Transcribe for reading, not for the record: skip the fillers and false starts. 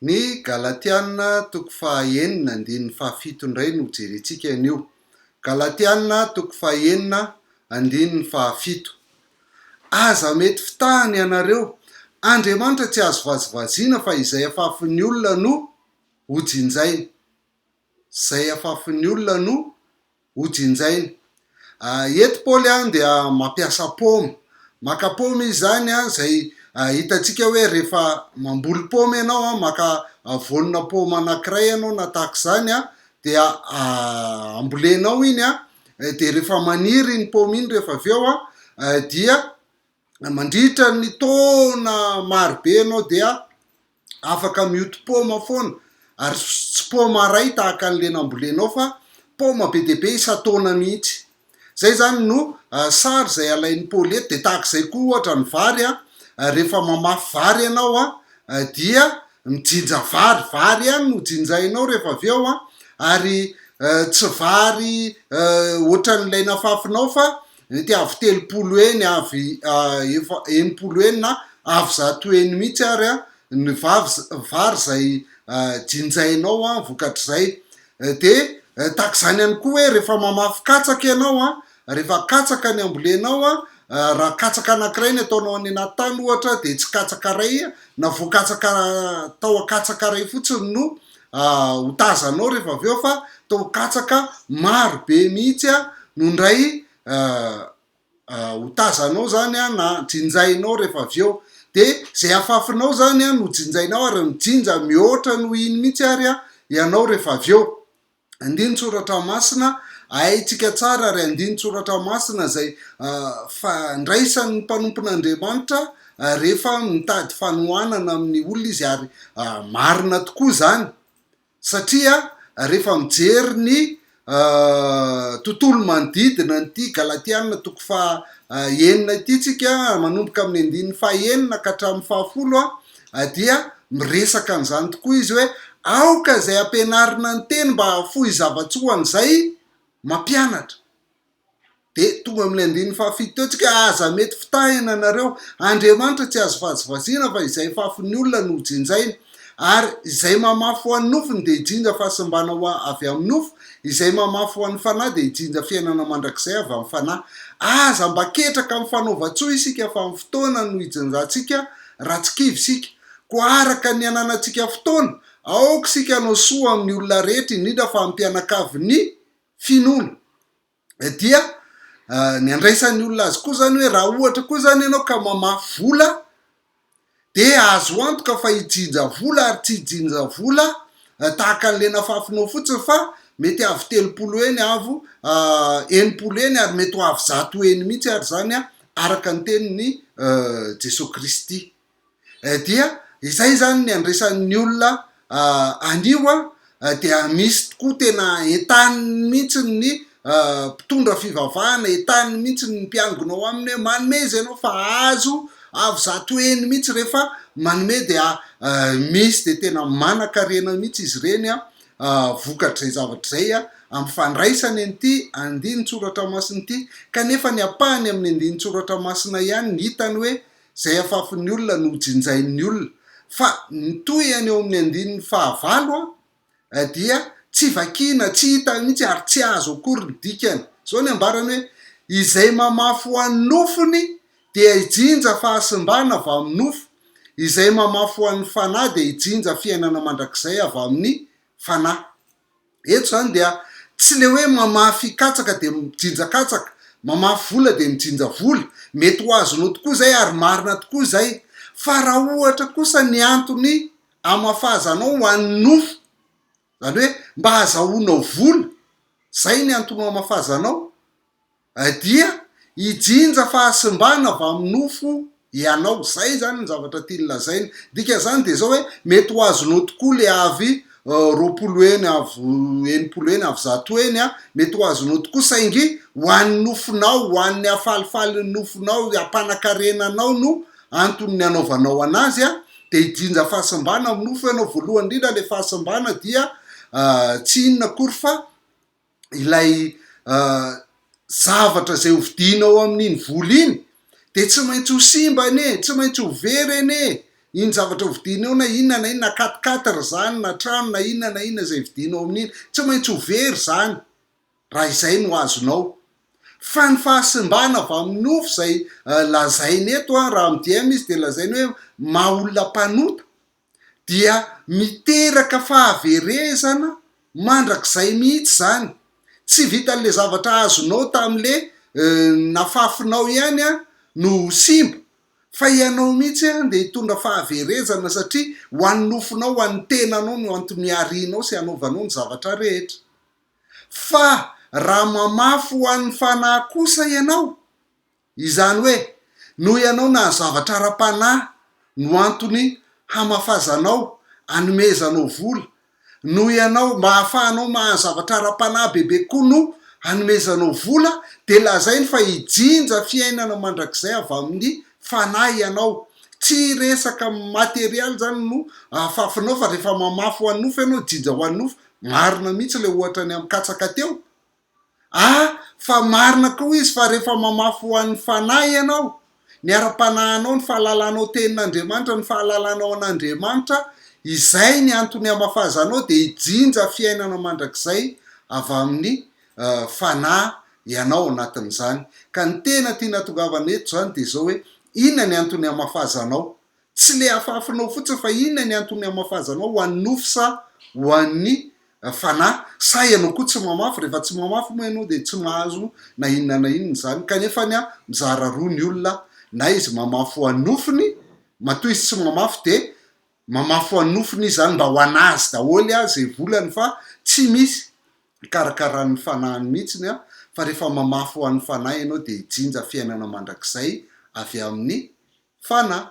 Ny Galatiana toko fahaenina andininy fahafito indray no jerentsika anio. Galatiana toko fahaenina andininy fahafito. Aza mety fitahana ianareo, Andriamanitra tsy azo vazivaziana fa izay afafin'ny olona no hojinjainy. Izay afafin'ny olona no hojinjaina. Eto Paoly dia mampiasa paoma. Maka paoma izy izany izay hitantsika hoe rehefa mamboly paoma ianao, maka voanina paoma anankiray ianao na tahaka izany dia ambolenao iny dia rehefa maniry iny paoma iny rehefa avy eo dia mandritra ny taona marobe ianao dia afaka mioty paoma foana ary tsy paoma iray tahaka an'ilay nambolenao fa paoma be dia be isan-taona mihitsy. Izay izany no sary izay alain'i Paoly eto. Dia tahaka izay koa ohatra ny vary an, rehefa mamafy vary ianao an, dia mijinja vary, vary ihany no jinjainao rehefa avy eo an, ary tsy vary ohatran'ilay nafafinao fa mety avo 30 heny, avy efa 60 heny na avo 100 heny mihitsy ary an, ny vavy vary izay jinjainao an vokatr'izay. Dia tahaka izany ihany koa hoe rehefa mamafy katsaka ianao an, rehefa katsaka ny ambolenao an, raha katsaka anankiray ny ataonao any anaty tany ohatra dia tsy katsaka iray na voakatsaka tao katsaka iray fotsiny no hotazanao rehefa avy eo fa tao katsaka maro be mihitsy an no indray hotazanao zany an na jinjainao rehefa avy eo de zay afafinao zany an no jinjainao ary mijinja mihoatra noho iny mihitsy ary an ianao rehefa avy eo. Andinin-tsoratra masina haintsika tsara ary andinin-tsoratra masina izay fandraisan'ny mpanompon'Andriamanitra rehefa mitady fanohanana amin'ny olona izy ary marina tokoa izany Satria rehefa mijery ny tontolo manodidina an'ity Galatiana toko faha enina ity tsika, manomboka amin'ny andininy faha enina ka hatramin'ny faha folo dia miresaka an'izany tokoa izy hoe aoka izay ampianarina ny teny mba hahafoy zava-tsoa an'izay mampianatra. Dia tonga amin'ilay andininy fahafito teo tsika, aza mety fitahina ianareo, Andriamanitra tsy azo vazivaziana fa izay fafin'ny olona no hojinjainy, ary izay mamafy ho an'ny nofony dia hijinja fahasimbana ho avy amin'ny nofo, izay mamafy ho an'ny fanahy dia hijinja fiainana mandrakizay avy amin'ny fanahy. Aza mba ketraka amin'ny fanaovan-tsoa isika fa amin'ny fotoana no hijinjantsika raha tsy kivy isika. Koa araka ny ananantsika fotoana, aoka isika hanao soa amin'ny olona rehetra, indrindra fa amin'ny mpianakavin'ny finoana. Dia ny andraisan'ny olona azy koa zany hoe raha ohatra koa zany ianao ka mamafy vola dia azo antoka fa hijinja vola ary tsy hijinja vola tahaka an'ilay nafafinao fotsiny fa mety avo 30 heny avo 60 heny ary mety ho avo 100 heny mihitsy ary zany araka ny tenin'i Jesoa Kristy. Dia izay izany ny andraisan'ny olona anio dia misy tokoa tena entaniny mihitsy ny mpitondra fivavahana, entaniny mihitsy ny mpiangona ao aminy hoe manomeza ianao fa azo avo 100 heny mihitsy rehefa manome dia misy dia tena manan-karena mihitsy izy ireny vokatr'izay zavatra izay amin'ny fandraisany an'ity andinin-tsoratra masina ity kanefa ny ampahany amin'ny andinin-tsoratra masina ihany ny hitany hoe Izay afafin'ny olona no jinjain'ny olona. Fa ny tohiny eo amin'ny andininy fahavalo dia tsy vakiana, tsy hita mihitsy ary tsy azo akory ny dikany. Izao ny ambarany hoe, Izay mamafy ho an'ny nofony dia hijinja fahasimbana avy amin'ny nofo, izay mamafy ho an'ny fanahy dia hijinja fiainana mandrakizay avy amin'ny fanahy. Eto izany dia tsy le hoe mamafy katsaka dia mijinja katsaka, mamafy vola dia mijinja vola, mety ho azonao tokoa izay ary marina tokoa izay, fa raha ohatra kosa ny antony amafazanao ho an'ny nofo, izany hoe mba azahoanao vola, izay ny antony amafazanao, Dia hijinja fahasimbana avy amin'ny nofo ianao. Izay izany ny zavatra tiany lazaina. Dikan'izany dia izao hoe mety ho azonao tokoa ilay avy 20 heny, avo 60 heny, avo 100 heny, mety ho azonao tokoa saingy ho an'ny nofonao, ho an'ny hafalifalin'ny nofonao, hampanakarena anao no anton'ny hanaovanao anazy, dia hijinja fahasimbana amin'ny nofo ianao. Voalohany indrindra ilay fahasimbana dia tsy inona akory fa ilay zavatra izay hovidianao amin'iny vola iny dia tsy maintsy ho simba anie, tsy maintsy ho very anie. Iny zavatra hovidiana eo na inona na inona, quatre quatre izany na trano na inona na inona izay vidianao amin'iny, tsy maintsy ho very izany raha izay no azonao. Fa ny fahasimbana avy amin'ny nofo izay lazainy eto, raha amin'ny DM izy dia lazainy hoe maha olona mpanota, dia miteraka fahaverezana mandrakizay mihitsy izany. Tsy vitan'ilay zavatra azonao tamin'ilay nafafinao ihany no ho simba, fa ianao mihitsy dia hitondra fahaverezana satria ho an'ny nofonao, ho an'ny tenanao no antony iarianao sy anaovanao ny zavatra rehetra. Fa raha mamafy ho an'ny fanahy kosa ianao, Izany hoe, noho ianao nahazo zavatra ara-panahy no antony hamafazanao, anomezanao vola. Noho ianao, mba hahafahanao mahazo zavatra ara-panahy bebe kokoa no anomezanao vola, dia lazainy fa hijinja fiainana mandrakizay avy amin'ny fanahy ianao. Tsy resaka materialy izany no afafinao fa rehefa mamafy ho an'ny nofo ianao, hijinja ho an'ny nofo. Marina mihitsy ilay ohatra ny amin'ny katsaka teo. A! Fa marina koa izy fa rehefa mamafy ho an'ny fanahy ianao, ny ara-panahinao, ny fahalalanao tenin'Andriamanitra, ny fahalalanao an'Andriamanitra, izay ny antony hamafazanao dia hijinja fiainana mandrakizay avy amin'ny fanahy ianao ao anatin'izany. Ka ny tena tiana hatongavana eto izany dia izao hoe, inona ny antony hamafazanao? Tsy le afafinao fotsiny fa inona ny antony hamafazanao ho an'ny nofo sa ho an'ny fanahy? Sa ianao koa tsy mamafy? Rehefa tsy mamafy moa ianao dia tsy mahazo na inona na inona izany. Kanefa ny mizara roa ny olona na izy mamafy ho an'ny nofony, matoa izy tsy mamafy dia mamafy ho an'ny nofony izy izany mba ho an'azy daholo izay volany fa tsy misy hikarakaran'ny fanahiny mihitsiny fa rehefa mamafy ho an'ny fanahy ianao dia hijinja fiainana mandrakizay avy amin'ny Fanahy.